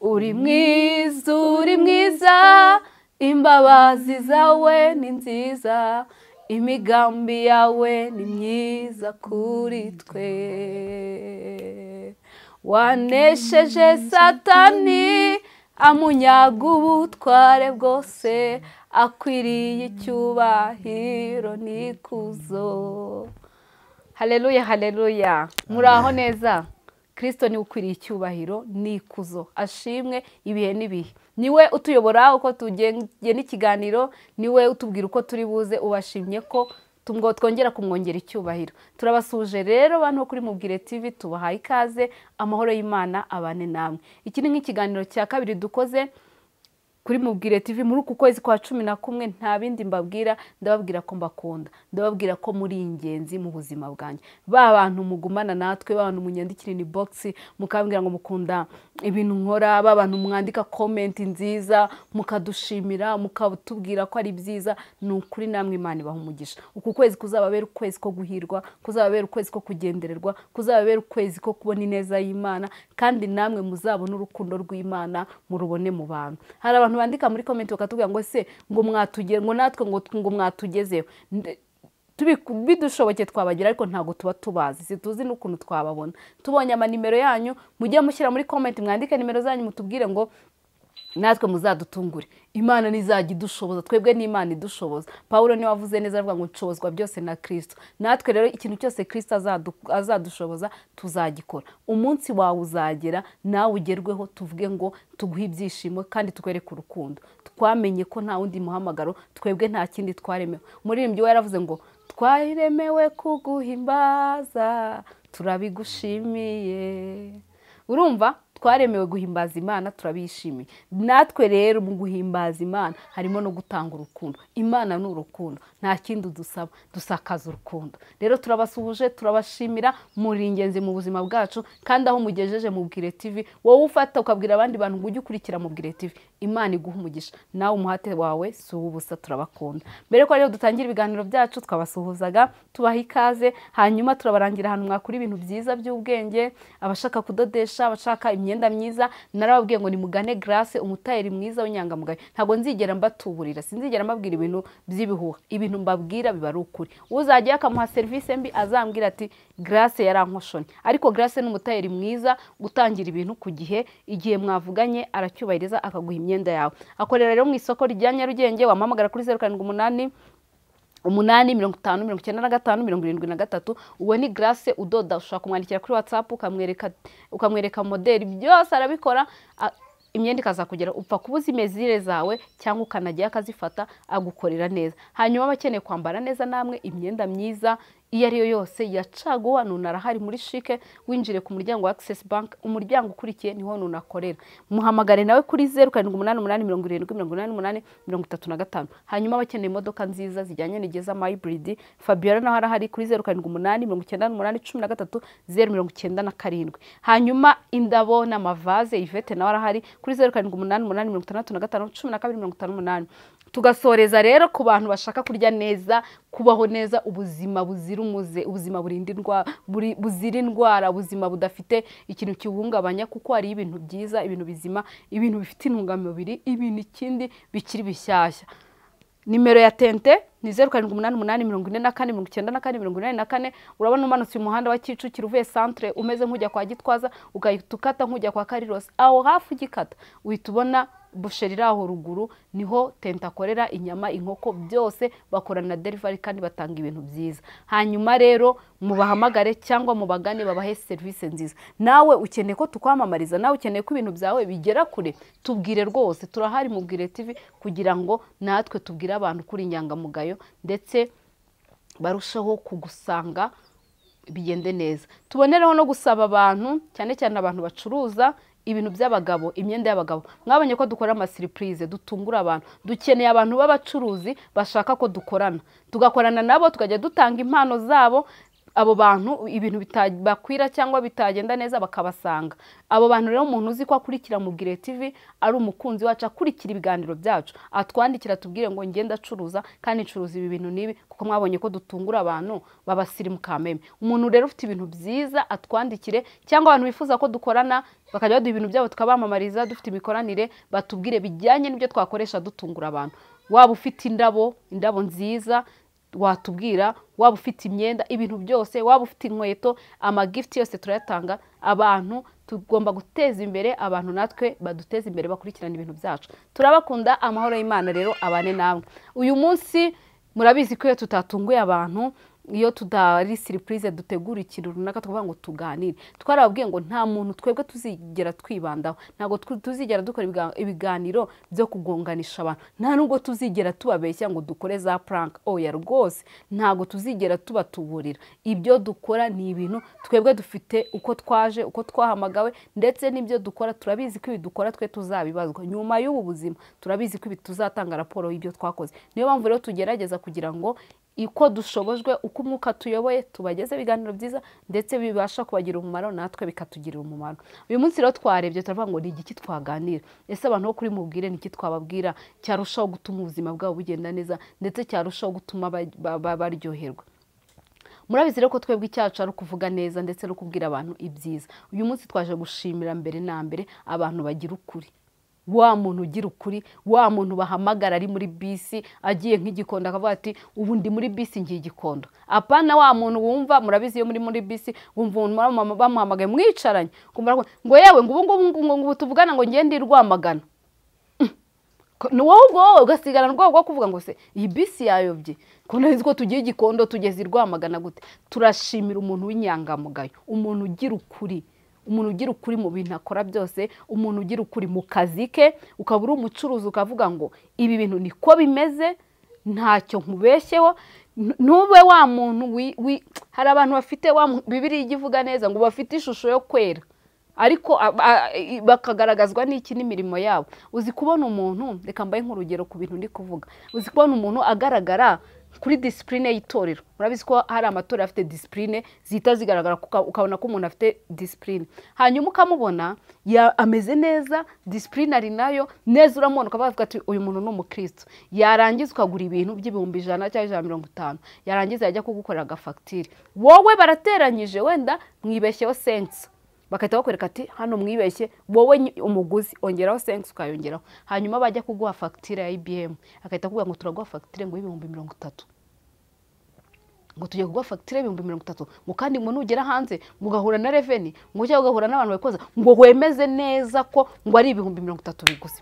Uri mwiza, uri mwiza, imbabazi zawe ni nziza, imigambi yawe ni myiza kuri twe. Wanesheje Satani, amunyaga ubutware bwose, akwiriye icyubahiro n'ikuzo. Haleluya, haleluya. Muraho neza. Kristo ni ukwiriye icyubahiro n'ikuzo, ashimwe ibihe n'ibihe. Niwe utuyobora uko tugena ikiganiro, niwe utubwira uko turi buze. Ubashimye ko twongera kumwongera icyubahiro. Turabasuje rero bantu bo kuri Mubwire TV, tubahaye ikaze, amahoro y'Imana abane namwe. Iki ni nk'ikiganiro cya kabiri dukoze kuri Mubwire TV muri uku kwezi kwa 11. Nta bindi mbabwira, ndababwira ko mbakunda, ndababwira ko muri ingenzi mu buzima bwanjye. Ba bantu mugumana natwe, ba bantu munyandikira ni box mukambwira ngo mukunda ibintu nkora, ba bantu mwandika comment nziza mukadushimira, mukatubwira ko ari byiza, ni ukuri namwe Imana ibaha umugisha. Uku kwezi kuzababera ukwezi ko guhirwa, kuzababera ukwezi ko kugendererwa, kuzababera ukwezi ko kubona ineza y'Imana, kandi namwe muzabona urukundo rw'Imana murubone mu bantu. Hari abantu bandika muri comment bakatubwira ngo se ngo mwatugere, ngo natwe ngo mwatugezeho. Bidushoboke twabagira, ariko ntabwo tuba tubazi, situzi n'ukuntu twababona. Tubonye amanimero yanyu, mujye mushyira muri comment, mwandike nimero zanyu, mutubwire ngo natwe muzadutungure. Imana nizajya idushoboza, twebwe n'Imana idushoboza. Paulo niwe wavuze neza avuga ngo nshobozwa byose na Kristo. Natwe rero ikintu cyose Kristo azadushoboza tuzagikora. Umunsi wawe uzagera nawe ugerweho, tuvuge ngo tuguhe ibyishimo kandi tukwereke urukundo. Twamenye ko nta wundi muhamagaro, twebwe nta kindi twaremewe. Umuririmbyi we yaravuze ngo twaremewe kuguhimbaza, turabigushimiye. Urumva, twaremewe guhimbaza Imana, turabishimiye. Natwe rero mu guhimbaza Imana harimo no gutanga urukundo. Imana ni urukundo, nta kindi dusaba, dusakaza urukundo. Rero turabasuhuje, turabashimira, muri ingenzi mu buzima bwacu, kandi aho mugejeje Mubwire TV, wowe ufata ukabwira abandi bantu ngo ujye ukurikira Mubwire TV, Imana iguha umugisha, nawe umuhate wawe si uw'ubusa. Turabakunda. Mbere ko rero dutangira ibiganiro byacu, twabasuhuzaga, tubaha ikaze, hanyuma turabarangira ahantu mwakura ibintu byiza by'ubwenge, abashaka kudodesha, abashaka imyenda myiza. Narababwiye ngo nimugane Grace, umutayeri mwiza w'inyangamugayo. Ntabwo nzigera mbatuburira, sinzigera mbabwira ibintu by'ibihuha, ibintu mbabwira biba ari ukuri. Uzajya akamuha serivisi mbi azambwira ati Grace yarankoshonye. Ariko Grace ni umutayeri mwiza utangira ibintu ku gihe, igihe mwavuganye aracyubahiriza akaguha imyenda yawe. Akorera rero mu isoko rya Nyarugenge, wamuhamagara kuri 078 8 50 95 73. Uwo ni Grace udoda, ushobora kumwandikira kuri WhatsApp ukamwereka modeli, byose arabikora, imyenda ikazakugera. Upfa kubuza imezire zawe cyangwa ukanajya akazifata, agukorera neza. Hanyuma abakeneye kwambara neza namwe imyenda myiza iyo ari yo yose ya caguwa, Nuna arahari muri Chic. Winjire ku muryango wa Access Bank, umuryango ukurikiye niho Nuna akorera. Muhamagare nawe kuri 0788 70 88 35. Hanyuma abakeneye imodoka nziza zijyanye n'igeza hybrid, Fabiola nawe arahari kuri 0788 98 13 097. Hanyuma indabo n'amavaze, Yvette nawe arahari kuri 0788 65 12 58. Tugasoreza rero ku bantu bashaka kurya neza, kubaho neza, ubuzima buzira umuze, ubuzima burinda indwara, buzira indwara, ubuzima budafite ikintu kiwuhungabanya, kuko hari ibintu byiza, ibintu bizima, ibintu bifite intungamubiri, ibintu ikindi bikiri bishyashya. Nimero ya Tente ni 0788 44 94 84. Urabona umanutse umuhanda wa Kicukiro uvuye centre umeze nk'ujya kwa Gitwaza, ugahita ukata nk'ujya kwa Kariros, aho hafi ugikata uhita ubona busheri iri aho ruguru, niho Tente akorera inyama, inkoko, byose bakorana na delivery kandi batanga ibintu byiza. Hanyuma rero mubahamagare cyangwa mubagane babahe serivisi nziza. Nawe ukeneye ko tukwamamariza, nawe ukeneye ko ibintu byawe bigera kure, tubwire rwose, turahari Mubwire TV kugira ngo natwe tubwire abantu kuri inyangamugayo, ndetse barusheho kugusanga bigende neza. Tubonereho no gusaba abantu, cyane cyane abantu bacuruza ibintu by'abagabo, imyenda y'abagabo. Mwabonye ko dukora ama surprise, dutungura abantu. Dukeneye abantu b'abacuruzi bashaka ko dukorana, tugakorana nabo, tukajya dutanga impano zabo. Abo bantu ibintu bitabakwira cyangwa bitagenda neza bakabasanga. Abo bantu rero, umuntu uzi ko akurikira Mubwire TV, ari umukunzi wacu, akurikira ibiganiro byacu, atwandikira tubwire ngo ngenda acuruza kandi ncuruza ibi bintu n'ibi, kuko mwabonye ko dutungura abantu b'abasirimu kameme. Umuntu rero ufite ibintu byiza atwandikire, cyangwa abantu bifuza ko dukorana bakajya baduha ibintu byabo tukabamamariza, dufite imikoranire, batubwire bijyanye n'ibyo twakoresha dutungura abantu. Waba ufite indabo, indabo nziza watubwira, waba ufite imyenda, ibintu byose, waba ufite inkweto, amagifuti yose turayatanga. Abantu tugomba guteza imbere abantu, natwe baduteza imbere bakurikirana ibintu byacu. Turabakunda, amahoro y'Imana rero abane namwe. Uyu munsi murabizi ko iyo tutatunguye abantu, iyo tutari surprise, dutegura ikintu runaka tukavuga ngo tuganire. Twarababwiye ngo nta muntu twebwe tuzigera twibandaho, ntabwo tuzigera dukora ibiganiro byo kugonganisha abantu, nta nubwo tuzigera tubabeshya ngo dukore za prank. Oya rwose, ntabwo tuzigera tubatuburira. Ibyo dukora ni ibintu twebwe dufite uko twaje, uko twahamagawe, ndetse n'ibyo dukora turabizi ko ibi dukora twe tuzabibazwa nyuma y'ubu buzima. Turabizi ko ibi tuzatanga raporo y'ibyo twakoze. Niyo mpamvu rero tugerageza kugira ngo uko dushobojwe, uko umwuka tuyoboye, tubageze ibiganiro byiza ndetse bibasha kubagira umumaro, natwe bikatugirira umumaro. Uyu munsi rero twarebye turavuga ngo ni igiki twaganira? Ese abantu bo kuri Mubwire ni iki twababwira cyarushaho gutuma ubuzima bwabo bugenda neza, ndetse cyarushaho gutuma baryoherwa? Murabizi rero ko twebwe icyacu ari ukuvuga neza ndetse no kubwira abantu ibyiza. Uyu munsi twaje gushimira mbere na mbere abantu bagira ukuri. Wa muntu ugira ukuri, wa muntu bahamagara ari muri bisi agiye nk'Igikondo, akavuga ati ubu ndi muri bisi ngiye Igikondo. Apana wa muntu wumva, murabizi iyo muri bisi wumva umuntu bamuhamagaye mwicaranye ngo yewe ngo ubu ngubu ngo tuvugana ngo ngende Rwamagana, ni wowe ubwo wowe ugasigara rwego rwo kuvuga ngo se iyi bisi yayobye, ko nzi ko tugiye Igikondo tugeze i Rwamagana gute? Turashimira umuntu w'inyangamugayo, umuntu ugira ukuri, umuntu ugira ukuri mu bintu akora byose, umuntu ugira ukuri mu kazi ke. Ukaba uri umucuruzi ukavuga ngo ibi bintu niko bimeze, ntacyo nkubeshyeho. Ntube wa muntu, hari abantu bafite, Bibiliya ijya ivuga neza ngo bafite ishusho yo kwera, ariko bakagaragazwa n'iki? N'imirimo yabo. Uzi kubona umuntu, reka mbaye nk'urugero ku bintu ndi kuvuga, uzi kubona umuntu agaragara kuri discipline y'itorero. Murabizi ko hari amatorero afite discipline zihita zigaragara, ukabona ko umuntu afite discipline, hanyuma ukamubona ameze neza, discipline ari nayo neza, uramubona ukavuga ati uyu muntu ni umukristo. Yarangiza ukagura ibintu by'ibihumbi 100 cyangwa 150, yarangiza yajya kugukorera agafagitire, wowe barateranyije, wenda mwibeshyeho 500, bagahita bakwereka ati hano mwibeshye, wowe umuguzi ongeraho 500, ukayongeraho. Hanyuma bajya kuguha fagitire ya EBM, agahita akubwira ngo turaguha fagitire ngo y'ibihumbi 30, ngo tugiye kuguha fagitire y'ibihumbi 30, ngo kandi ngo nugera hanze ngo ugahura na revenue, ngo cyangwa ugahura n'abantu babikoza, ngo wemeze neza ko ngo ari ibihumbi 30 biguze.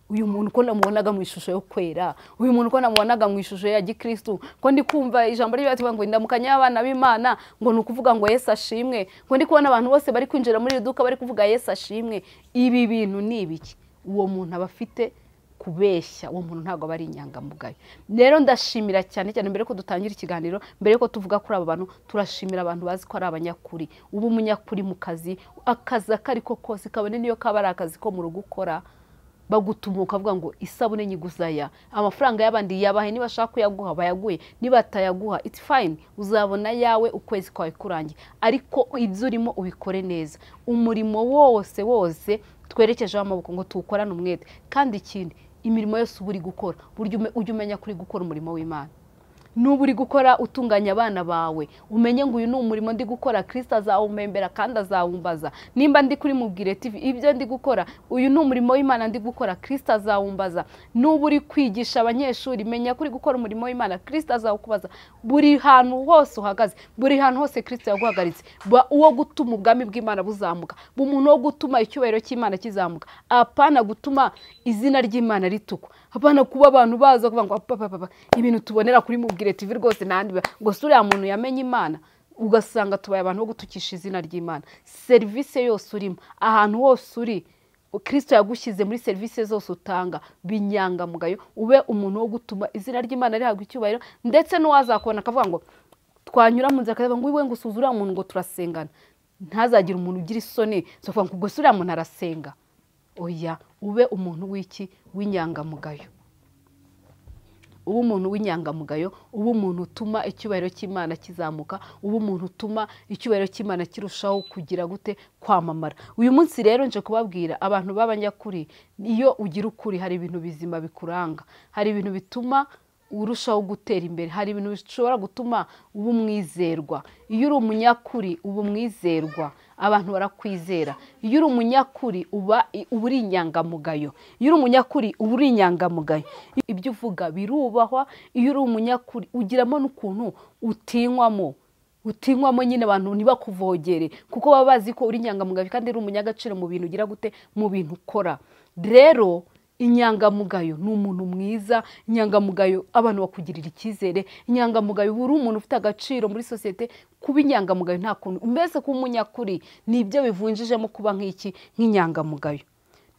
Uyu muntu ko namubonaga mu ishusho yo kwera, uyu muntu ko namubonaga mu ishusho ya gikristu, ko ndi kumva ijambo ry'Imana ngo indamukanya y'abana b'Imana ngo ni ukuvuga ngo Yesu ashimwe, ngo ndi kubona abantu bose bari kwinjira muri iri duka bari kuvuga Yesu ashimwe, ibi bintu ni ibiki? Uwo muntu aba afite kubeshya, uwo muntu ntabwo aba ari inyangamugayo. Rero ndashimira cyane cyane, mbere ko dutangira ikiganiro, mbere ko tuvuga kuri abo bantu, turashimira abantu bazi ko ari abanyakuri. Uba umunyakuri mu kazi, akazi ako ari ko kose, kabone niyo kaba ari akazi ko mu rugo ukora, bagutuma ukavuga ngo isabune nyiguzaya, amafaranga y'abandi yabahe, niba ashaka kuyaguha bayaguhe, niba atayaguha it's fine, uzabona yawe ukwezi kwawe kurangiye, ariko ibyo urimo ubikore neza. Umurimo wose wose twerekejeho amaboko ngo tuwukorane umwete. Kandi ikindi, imirimo yose uba uri gukora, burya ujye umenya ko uri gukora umurimo w'Imana. Nuba uri gukora utunganya abana bawe, umenye ngo uyu ni umurimo ndi gukora, Kristo azawumpembera kandi azawumbaza. Nimba ndi kuri Mubwire TV, ibyo ndi gukora, uyu ni umurimo w'Imana ndi gukora, Kristo azawumbaza. Nuba uri kwigisha abanyeshuri, menya ko uri gukora umurimo w'Imana, Kristo azawukubaza. Buri hantu hose uhagaze, buri hantu hose Kristo yaguhagaritse, ba uwo gutuma ubwami bw'Imana buzamuka, ba umuntu wo gutuma icyubahiro cy'Imana kizamuka, apana gutuma izina ry'Imana ritukwa, apana kuba abantu baza kuvuga ngo apa, apa, apa, ibintu tubonera kuri Mubwire TV rwose n'ahandi, ngo si uriya muntu yamenye Imana, ugasanga tubaye abantu bo gutukisha izina ry'Imana. Serivisi yose urimo, ahantu hose uri, Kristo yagushyize muri serivisi zose utanga, binyangamugayo, ube umuntu wo gutuma izina ry'Imana rihabwa icyubahiro, ndetse n'uwazakubona akavuga ngo twanyura mu nzira akavuga ngo iwe ngo usuze uriya muntu ngo turasengana, ntazagire umuntu ugira isoni zo kuvuga ngo ubwo se uriya muntu arasenga. Oya, ube umuntu w'iki? W'inyangamugayo. Uba umuntu w'inyangamugayo, uba umuntu utuma icyubahiro cy'Imana kizamuka, uba umuntu utuma icyubahiro cy'Imana kirushaho kugira gute kwamamara. Uyu munsi rero nje kubabwira abantu b'abanyakuri, iyo ugira ukuri hari ibintu bizima bikuranga, hari ibintu bituma urushaho gutera imbere, hari ibintu bishobora gutuma uba umwizerwa. Iyo uri umunyakuri uba umwizerwa, abantu barakwizera. Iyo uri umunyakuri uba uri inyangamugayo. Iyo uri umunyakuri uba uri inyangamugayo, ibyo uvuga birubahwa. Iyo uri umunyakuri ugiramo n'ukuntu utinywamo, utinywamo nyine abantu ntibakuvogere, kuko baba bazi ko uri inyangamugayo kandi uri umunyagaciro mu bintu ugira gute, mu bintu ukora. Rero inyangamugayo ni umuntu mwiza, inyangamugayo abantu bakugirira icyizere, inyangamugayo uri umuntu ufite agaciro muri sosiyete. Kuba inyangamugayo nta kuntu, mbese kuba umunyakuri ni ibyo bivunjijemo kuba nk'iki, nk'inyangamugayo.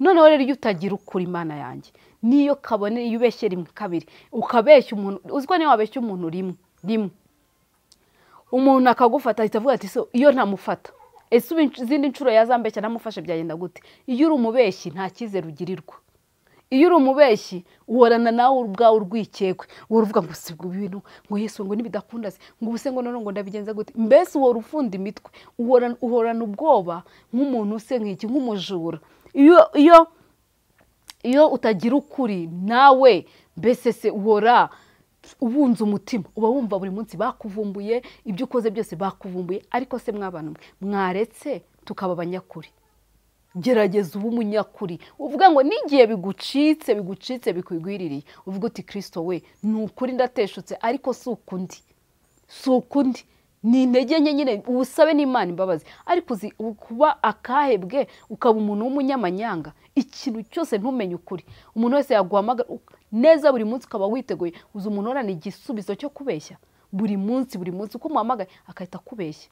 Noneho rero iyo utagira ukuri, Imana yanjye, niyo kabone iyo ubeshye rimwe kabiri ukabeshya umuntu, uziko niyo wabeshya umuntu rimwe rimwe umuntu akagufata ahita avuga ati so iyo ntamufata, ese izindi nshuro yazambeshya ntamufashe byagenda gute? Iyo uri umubeshyi nta cyizere ugirirwa. Iyo uri umubeshyi uhorana nawe ubwawe urwikekwe, uhora uvuga ngo si ibintu, ngo Yesu ngo nibidakunda se, ngo ubuse ngo none ngo ndabigenza gute? Mbese uhora ufunda imitwe, uhorana ubwoba nk'umuntu use nk'iki, nk'umujura. Iyo utagira ukuri nawe mbese se uhora ubunze umutima, uba wumva buri munsi bakuvumbuye, ibyo ukoze byose bakuvumbuye. Ariko se mwabana mwaretse tukaba abanyakuri? Gerageza uba umunyakuri, uvuga ngo n'igihe bigucitse bigucitse bikwigwiririye, uvuga uti Kristo we ni ukuri ndateshutse, ariko si ukundi, si ukundi, ni intege nke nyine, ubusabe n'Imana imbabazi. Ariko uzi kuba akahebwe ukaba umuntu w'umunyamanyanga, ikintu cyose ntumenye ukuri, umuntu wese yaguhamagara neza buri munsi ukaba witeguye. Uzi umuntu uhorana igisubizo cyo kubeshya buri munsi, buri munsi uko umuhamagaye akahita akubeshya.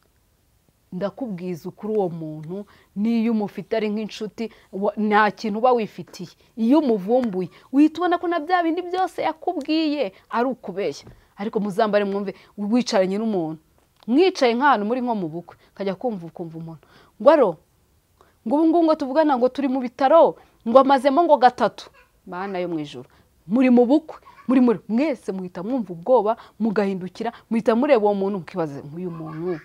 Ndakubwiza ukuri, uwo muntu niyo umufite ari nk'inshuti nta kintu uba wifitiye. Iyo umuvumbuye uhita ubona ko na bya bindi byose yakubwiye ari ukubeshya. Ariko muzambare mwumve, wicaranye n'umuntu, mwicaye nk'ahantu muri nko mu bukwe, ukajya kumva ukumva umuntu ngo aro ngo ubu ngubu ngo tuvugana ngo turi mu bitaro ngo amazemo ngo gatatu. Mana yo mu ijuru, muri mu bukwe, muri mwese muhita mwumva ubwoba, mugahindukira, muhita mureba uwo muntu mukibaza nk'uyu muntu.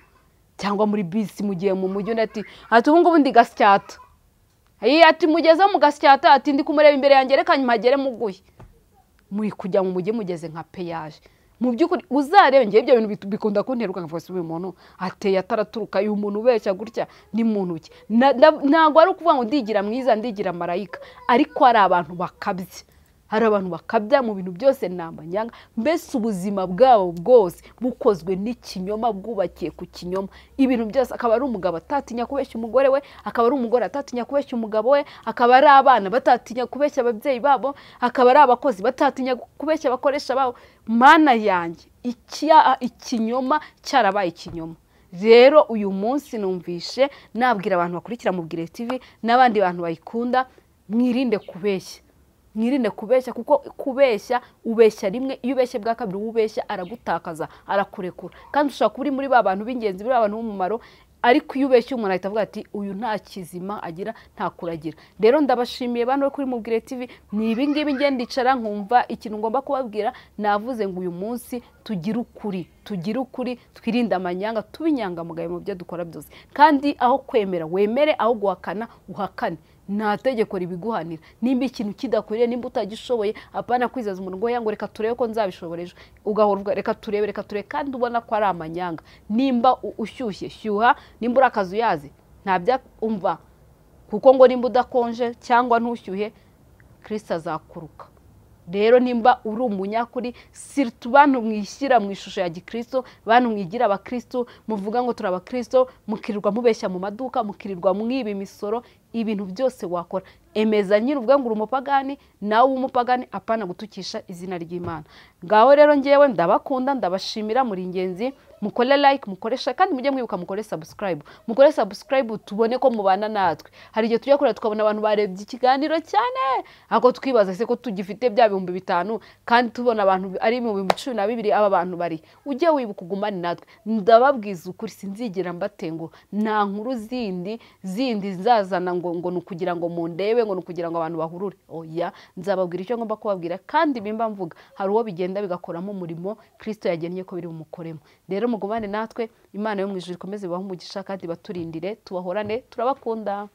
Cyangwa muri bisi mugiye mu mujyi, undi ati ati ubu ngubu ndi Gasyata, ati mugeze mu Gasyata, ati ndi kumureba imbere yanjye reka mpagere muguye. Muri kujya mu mujyi mugeze nka peyaje. Mu by'ukuri uzarebe, ngiye ibyo bintu bikunda kunteruka nkavuga uyu muntu ateye ataraturuka, uyu muntu ubeshya gutya ni muntu ki? Ntabwo ari ukuvuga ngo ndigira mwiza ndigira marayika, ariko hari abantu bakabye, hari abantu bakabya mu bintu byose, ni amanyanga. Mbese ubuzima bwabo bwose bukozwe n'ikinyoma, bwubakiye ku kinyoma, ibintu byose. Akaba ari umugabo atatinya kubeshya umugore we, akaba ari umugore atatinya kubeshya umugabo we, akaba ari abana batatinya kubeshya ababyeyi babo, akaba ari abakozi batatinya kubeshya abakoresha babo. Mana yanjye, ikinyoma cyarabaye ikinyoma. Rero uyu munsi numvishe nabwira abantu bakurikira Mubwire TV n'abandi bantu bayikunda, mwirinde kubeshya. Mwirinde kubeshya, kuko kubeshya ubeshya rimwe, iyo ubeshye bwa kabiri ubeshya aragutakaza, arakurekura. Kandi ushobora kuba uri muri ba bantu b'ingenzi, muri ba bantu b'umumaro, ariko iyo ubeshye umuntu ahita avuga ati uyu nta kizima agira, nta kuragira. Rero ndabashimiye bantu bo kuri Mubwire TV, ni ibi ngibi ngiye ndicara nkumva ikintu ngomba kubabwira. Navuze ngo uyu munsi tugire ukuri, tugire ukuri, twirinde amanyanga, tube inyangamugayo mu byo dukora byose. Kandi aho kwemera wemere, aho guhakana uhakane. Nta tegeko ribiguhanira. Nimba ikintu kidakwiriye, nimba utagishoboye, apana kwizaza umuntu ngo yango reka turebe ko nzabishobora ejo, ugahora uvuga reka turebe, reka turebe, kandi ubona ko ari amanyanga. Nimba ushyushye shyuha, nimba uri akazu yazi ntabya umva, kuko ngo nimba udakonje cyangwa ntushyuhe Kristo azakuruka. Rero nimba uri umunyakuri, sirtu bantu mwishyira mu ishusho ya Gikristo, bantu mwigira abakristo, muvuga ngo turi abakristo, mukirirwa mubeshya mu maduka, mukirirwa mwiba imisoro, ibintu byose wakora emeza nyine uvuga ngo uri umupagani, nawe umupagani, apana gutukisha izina ry'Imana. Ngaho rero ngewe ndabakunda, ndabashimira, muri ingenzi. Mukore like, mukore share, kandi mujye mwibuka mukore subscribe. Mukore subscribe tubone ko mubana natwe. Hari igihe tujya kureba tukabona abantu barebye ikiganiro cyane, ako twibaza se ko tugifite bya 5000 kandi tubona abantu ari mu 12,000, aba bantu bari. Ujye wibuka ugumane natwe. Ndababwiza ukuri sinzigera mbatengo, nta nkuru zindi nzazana ngo ngo ni ukugira ngo mundebe, ngo ni ukugira ngo abantu bahurure. Oya, nzababwira icyo ngomba kubabwira, kandi bimba mvuga hari uwo bigenda bigakoramo umurimo Kristo yagennye ko biri bumukoremo. Rero mugumane natwe, Imana yo mu ijuru ikomeze ibahe umugisha kandi baturindire, tubahorane, turabakunda.